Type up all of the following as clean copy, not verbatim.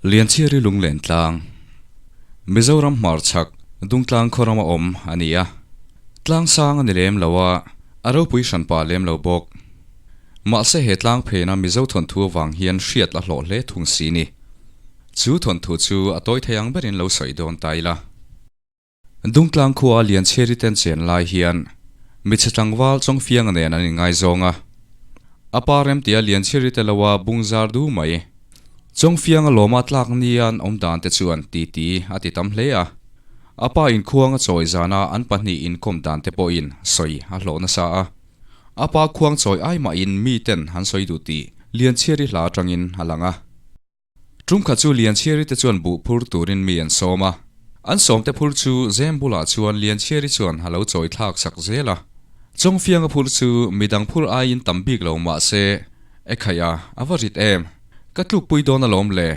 Lianchhiari Lunglen tlang, Mizoram hmarchhak Dungtlang khaw rama awm a ni a. Tlang sang a ni lem lo a, a ropui hranpa lem lo bawk. Mahse he tlang phena Mizo thawnthu avang hian hriat la hlawh hle thung si ni. Chu thawnthu chu a tawi thei ang berin lo sawi dawn ta ila. Dungtlang khua Lianchhiari ten chen lai hian michhe tlangval Chawngfianga nen an inngaizawng a. A pa remtia Lianchhiari te loa bung zar du mai. Chawngfianga lawma tlak nia an awm dan te chuan titi a ti tam hle a. A pa inkhuang a chawi zana an pahnih inkawm dan te pawhin sawi a hlawh nasa a. A pa khuang chawi ai mahin mi ten an sawi duh tih Lianchhiari hla atangin a lang a. Tumkhat chu Lianchhiari te chuan buh phur turin mi an sawm a. An sawmte phur chu zem bulah chuan Lianchhiari chuan a lo chawi thlak sak zel a. Chawngfianga phur chu midang phur aiin tam bik lo mah se, E khaih a, a va rit em? Ka tlukpui dawn alawm le.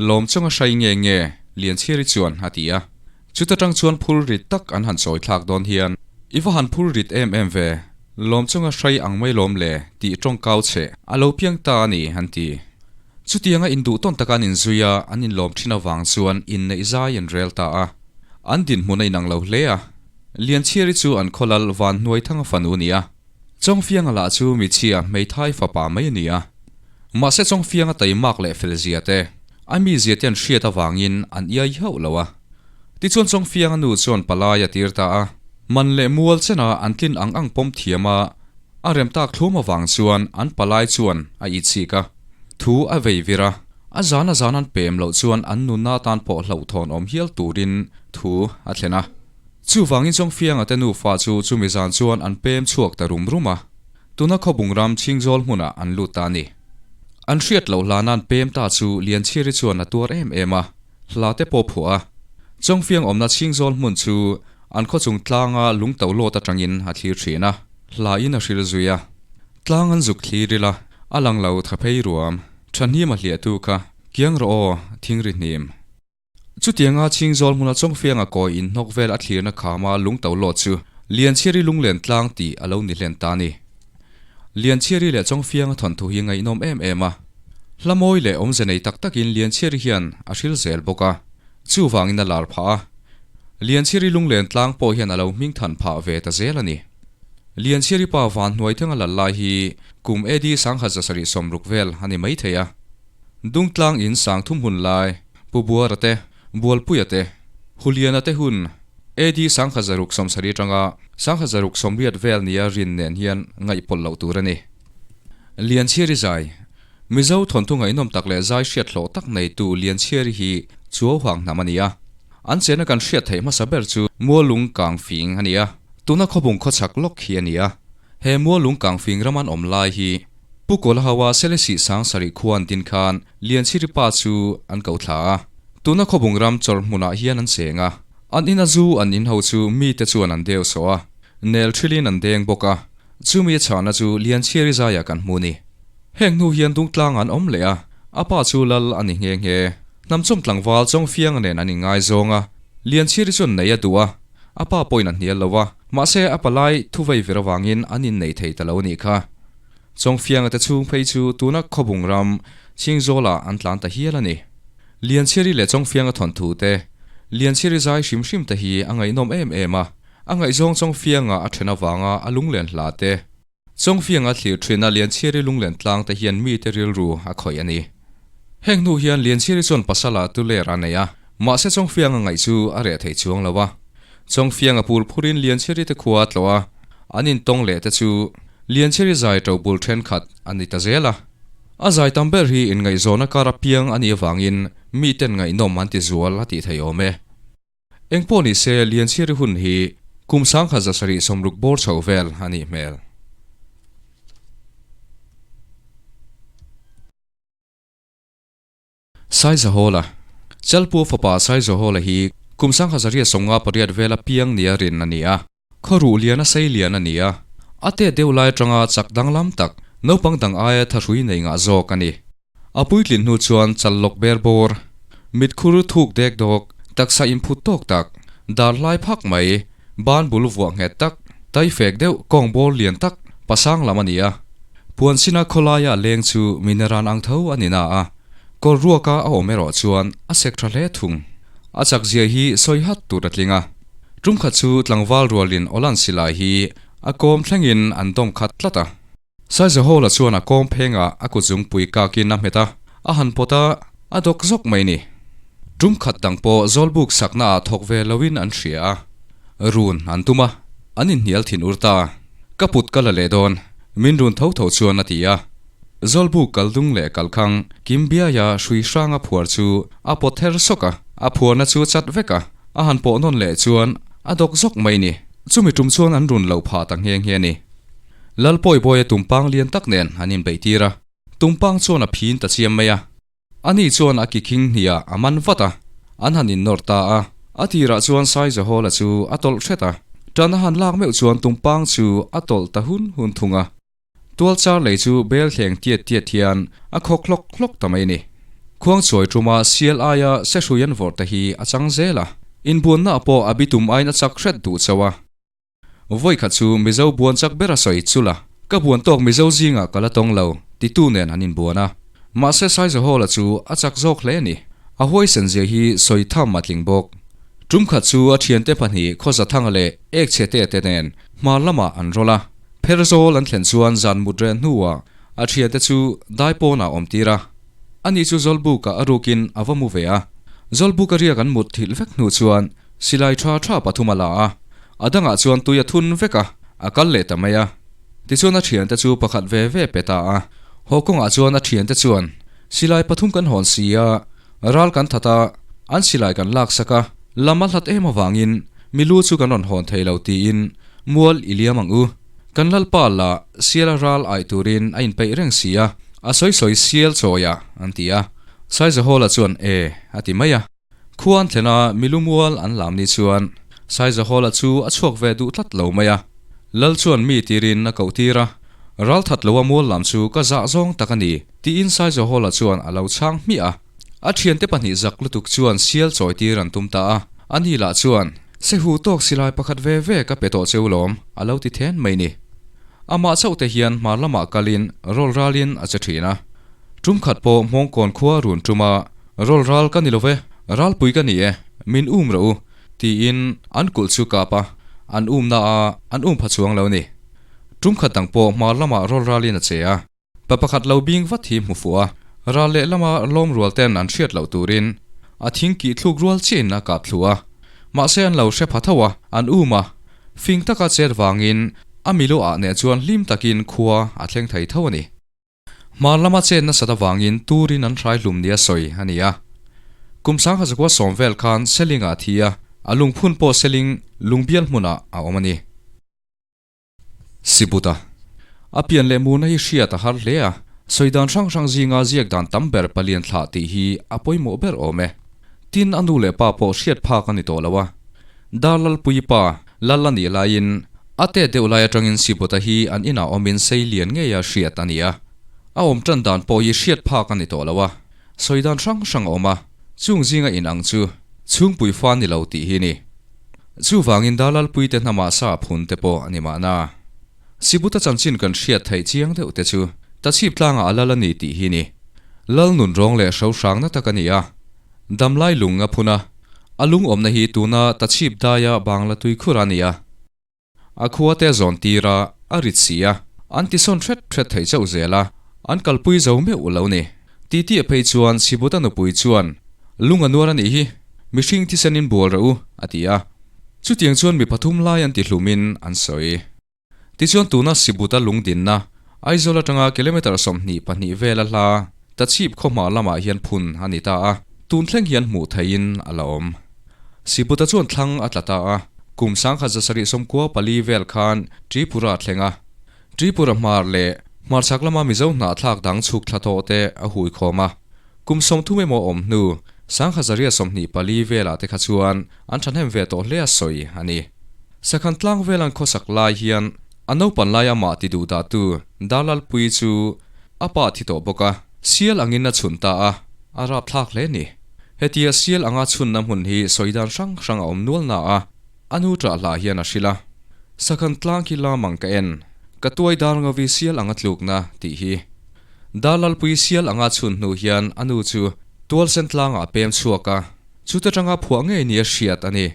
Lawm chunga hrai nge nge, Lianchhiari chuan a ti a. Chuta tang chuan phur rit tak an han chawi thlak dawn hian, I va han phur rit em em ve, lawm chunga hrai ang mai lawm le tih tawngkau che a lo piang ta a ni, an ti. Chutianga induh tawn taka an inzui a, an inlawm thin avang chuan inneih zai an rel ta a. An dinhmun a inang lo hle a. Lianchhiari chu an khawlal van hnuai thanga fanu a ni a. Chawngfianga lah chu michhia hmeithai fapa mai a ni a. Mahse Chawngfianga taimak leh felzia te, a mizia te an hriat avangin an iai hauh lo a. Tichuan Chawngfianga nu chuan palai a tir ta a. Man leh mual chena an tlin ang ang pawm thiam a, a rem tak thlum avang chuan an palai chuan a itchik a. Thu a vei vir a, a zan a zan an pem loh chuan an nunna atan pawh hlauhthawn awm hial turin thu a thlen a. Chuvangin Chawngfianga te nufa chu chumi zan chuan an pem chhuak ta rum rum a, tuna Khawbung ram Chhingzawl hmunah an lut ta a ni. An hriat loh hlana an pem ta chu Lianchhiri chuan a tuar em em a, hla te pawh phuah a. Chawngfiang awmna Chhingzawl hmun chu an khawchung tlanga lungto lawt atangin a thlir thin a, hla in a hril zui a. Tlang an zuk thlir ila, a lang lo tha phei ruam. Thahnem a hliah tu kha, kiang rawh aw, thingri hnim. Chutianga Chhingzawl hmuna Chawngfianga kawi in hnawk vel a thlirna khama lungto lawt chu Lianchhiari lunglen tlang tih a lo ni hlen ta a ni. Lianchhiari leh Chawngfianga thawnthu hi ngaihnawm em em a. Hla mawi leh awmze nei tak takin Lianchhiari hian a hril zel bawk a, chuvangin a lar phah a. Lianchhiari lunglen tlang pawh hian a lo hmingthan phah ve ta zel a ni. Lianchhiari pa van hnuai thenga lal lai hi kum AD 1760 vel a ni mai thei a. Dungtlang in sangthum hun lai, Pu Buara te, Bualpuia te, Huliana te hun AD 1670 atanga 1680 vel nia rin nen hian ngaihpawlh loh tur a ni. Lianchhiari zai, Mizo thawnthu ngaihnawm tak leh zai hriat hlawh tak neitu Lianchhiari hi Chuauhang hnam a ni a. An chena kan hriat theih hmasa ber chu Mualung Kang Fing a ni a. Tuna khawbung khawchhak lawk hi a ni a, he Mualung Kangfing ram an awm lai hi Pu Kawlahaua Selesih sang sarih khua an din khan Lianchhiri pa chu an ko thla a. Tuna khawbung ram chawrh hmunah hian an cheng a, an ina zu an in ho chu mite chuan an deu sawh a, nel thilin an deng bawk a, chumi a chhahna chu Lianchhiari zaiah kan hmu ni. Heng hnu hian Dungtlang an awm leh a, a pa chu lal a ni nghe nghe. Hnamchawm tlangval Chawngfianga nen an inngaizawng a, Lianchhiari chuan nei a duh a, A pa pawhin a hnial lo a, mahse a palai thuvei vir avangin an innei thei ta lo a nih kha. Chawngfianga te chhung phei chu tuna Khawbung ram Chhingzawlah an tlan ta hial a ni. Lianchhiari leh Chawngfianga thawnthu te, Lianchhiari zai hrim hrim te hi a ngaihnawm em em a, a ngaihzawng Chawngfianga a then avanga a lunglen hla te, Chawngfianga thlir thina Lianchhiari lunglen tlang te hian mite rilru a khawih a ni. Heng hnu hian Lianchhiari chuan pasala tuler a nei a, mahse Chawngfianga ngaih chu a reh thei chuang lo a. Chawngfianga pur phurin Lianchhiari te khua a tlawh a, an intawng leh te chu Lianchhiari zai to bul thenkhat a ni ta zel a. A zai tam ber hi inngaihzawna kar apiang a nih avangin miten ngaihnawm an ti zual a tih thei awm e. Engpawh ni se, Lianchhiari hun hi kum 1760 bawr chho vel a nih hmel. Saizahawla, Chalpu fapa Saizahawla hi kum 1858 vela piang nia rin a ni a. Khawruh lian a sei lian a ni a, a tet deuh lai atanga chak danglam tak, naupang dang aia thahrui nei ngah zawk a ni. A puitlin hnu chuan challawk ber bawr, mitkhur thuk dek dawk, taksa inphut tawk tak, dar hlai phak mai, ban bul vuah nghet tak, tai fek deuh kawng bawr lian tak, pasang lam a ni a. Puan sina khawlaia leng chu mineran ang tho a ni na a. Kawr ruaka a awm erawh chuan a sek tha hle thung. A chak zia hi sawi hat tur a tling a. Tum khat chu tlangval rualin Awlan silai hi a kawm thlengin an dawm khat tlat a. Saizahawla chuan a kawm phengah a kutzungpui kakin a hmet a, a han pawt a, a dawk zawk mai ni. Tum khat dang pawh Zawlbuk saknaah thawk ve loin an hria a, run an tum a, an inhnial thin ur ta. Ka put ka la leh dawn, min run tho tho chuan a ti a. Zawlbuk kal dung leh kal khang Kim Biaia hrui hranga phuar chu a pawt ther sawk a, a phuarna chu chat vek a, a han pawh nawn leh chuan a dawk zawk mai ni. Chumi tum chuan an run loh phah ta nghe nghe a ni. Lalpawibawia tumpang lian tak nen an inbeih tir a, tumpang chuan a phin ta chiam mai a. Ani chuan a ki khing hniah a man vat a, an han innawr ta a. A tirah chuan Saizahawla chu a tawlh hret a, tan a han lak meuh chuan tumpang chu a tawlh ta hun hun thung a. Tualchar lei chu bel thleng tiat tiat hian a khawk hlawk hlawk ta mai a ni. Khuangchawi ṭuma sial aia sehrui an vawrh te hi a chang zel a, inbuannaah pawh a bitum aiin a chak hret duh chauh a. Vawi khat chu Mizo buan chak ber a sawi chul a, ka buan tawk Mizo zingah ka la tawng lo, titu nen an inbuan a. Mahse Saizahawla chu a chak zawk hle a ni. A huaisen zia hi sawi tham a tling bawk. Tum khat chu a thiante pahnih Khawzathanga leh Ekchhete te nen hmar lamah an rawlh a. Pherzawl an thlen chuan zan mut reh hnuah a thiante chu daipawnah awm tir a. Ani chu Zawlbuka a rukin a va mu ve a. Zawlbuka riak an mut thilh vek hnu chuan silai tha tha pathum a la a. A dangah chuan tui a thun vek a, a kal leh ta mai a. Tichuan a thiante chu pakhat ve ve pe ta a. Haw kawngah chuan a thiante chuan, Silai pathum kan hawn si a, ral kan that a, an silai kan laksak a, lam a hlat em avangin mi lu chu kan rawn hawn thei lo tiin mual i liam ang u. Kan lalpa lah siala ral aih turin a inpeih reng si a, a sawi sawi sial chawi a, an ti a. Saizahawla chuan e, a ti mai a. Khua an thlen a, milu mual an lam ni chuan Saizahawla chu a chhuak ve duh tlat lo mai a. Lal chuan mi tirin a koh tir a, Ral that loa mual lam chu ka zah zawng tak a ni, tiin Saizahawla chuan a lo chhang hmiah a. A thiante pahnih zak lutuk chuan sial chawi tir an tum ta a, ani lah chuan, Sehu tawk silai pakhat ve ve ka pe tawh cheu lawm, a lo ti then mai ni. Amah chauh te hian hmar lamah kalin rawl ralin a che thin a. Tum khat pawh Hmawngkawn khua run tum a, Rawl ral ka ni lo ve, ralpui ka ni e, min um rawh u, tiin an kulh chu kap a, an umna a an um pha chuang lo ni. Tum khat dang pawh hmar lamah rawl ralin a che a. Pa pakhat lo bing vat hi hmu fuh a, ral leh lama lawm rual ten an hriat loh turin a thing kih thluk rual chiin a kap thlu a. Mahse an lo hre pha tho a, an um a. Fing taka chet vangin a milu ah neh chuan hlim takin khua a thleng thei tho a ni. Hmar lama chet nasat avangin turin an hrai hlum nia sawi a ni a. Kum 10,000 sawm vel khan Seling ah a thi a, a lungphun pawh Seling lungbial hmunah a awm a ni. Sibuta. A pian leh murna hi hriat a har hle a, sawi dan hrang hrang zinga ziak dan tam ber palian thlah tih hi a pawimawh ber awm e. Tin, a nu leh pa pawh hriat phak a ni tawh lo a. Dar Lalpuii pa, Lal a nih laiin, a tet deuh lai atangin Sibuta hi an inah awmin sei lian ngeia hriat a ni a. A awm tan dan pawh hi hriat phak a ni tawh lo a, sawi dan hrang hrang a awm a, chung zinga inang chu chhungpui fa ni lo tih hi a ni. Chuvangin Dalalpui te hnamah sa phun te pawh a ni mahna. Sibuta chanchin kan hriat theih chiang deuh te chu Tachhip tlangah a lal a ni tih hi ni. Lal nun rawng leh hro hrangna tak a ni a. Damlai lung a phun a. A lung awmna hi tuna Tachhip daia Bangla tuikhur a ni a. A khua te zawn tir a, a rit si a, an tisawn hret hret thei chauh zel a, an kalpui zo meuh lo ni. Titi a phei chuan Sibuta nupui chuan, Lung a nuar a nih hi, mihring thisen in bual rawh u, a ti a. Chutiang chuan mi pathum lai an ti hlumin an sawi. Tichuan tuna Sibuta lung dinna, Aizawl atanga kilometre 22 vela hla, Tachhip khawhma lamah hian phun a ni ta a, tun thleng hian hmuh theihin a la awm. Sibuta chuan thlang a tla ta a, kum 1794 vel khan Tripura a thleng a. Tripura hmar leh hmarchhak lama Mizo hnahthlak dang chhuk thla tawh te a hui khawm a. Kum 30 emaw awm hnu, 1924 velah te kha chuan an thahnem ve tawh hle a sawi a ni. Sakhan tlang velan khawsak lai hian a naupan lai amah ti duh dahtu Darlalpuii chu A pa thi tawh bawk a, sial angin a chhun ta a, a rapthlak hle ni. Hetia sial anga chhunna hmun hi sawi dan hrang hrang a awm nual na a, a nu ṭah hlah hian a hrilh a. Sakhan tlang khi lam ang ka en, ka tuai dar ngawi sial anga tlukna tih hi. Darlalpuii sial anga chhun hnu hian a nu chu Tualsen tlangah a pem chhuak a, chute tanga phuah ngei nia hriat a ni.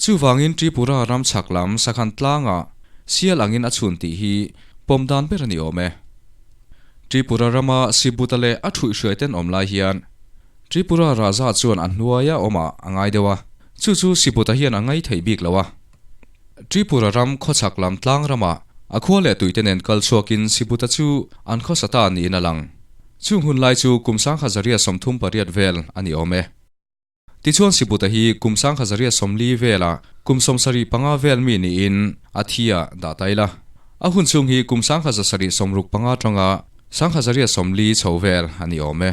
Chuvangin Tripura ram chhak lam Sakhan tlangah sial angin a chhun tih hi pawm dan ber a ni awm e. Tripura rama Sibuta leh a thuihhruai ten awm lai hian Tripura Raja chuan a hnuaia awmah a ngai deuh a, chu chu Sibuta hian a ngai thei bik lo a. Tripura ram khawchhak lam tlang ramah a khua leh tuite nen kal chhuakin Sibuta chu an khawsa ta niin a lang. Chung hun lai chu kum sangkhat zaria 38 vel a ni awm e. Tichuan Sibuta hi kum 1940 velah kum 75 vel mi niin a thi a dah ta ila. A hun chhung hi kum 1765 tanga 1940 chho vel a ni awm e.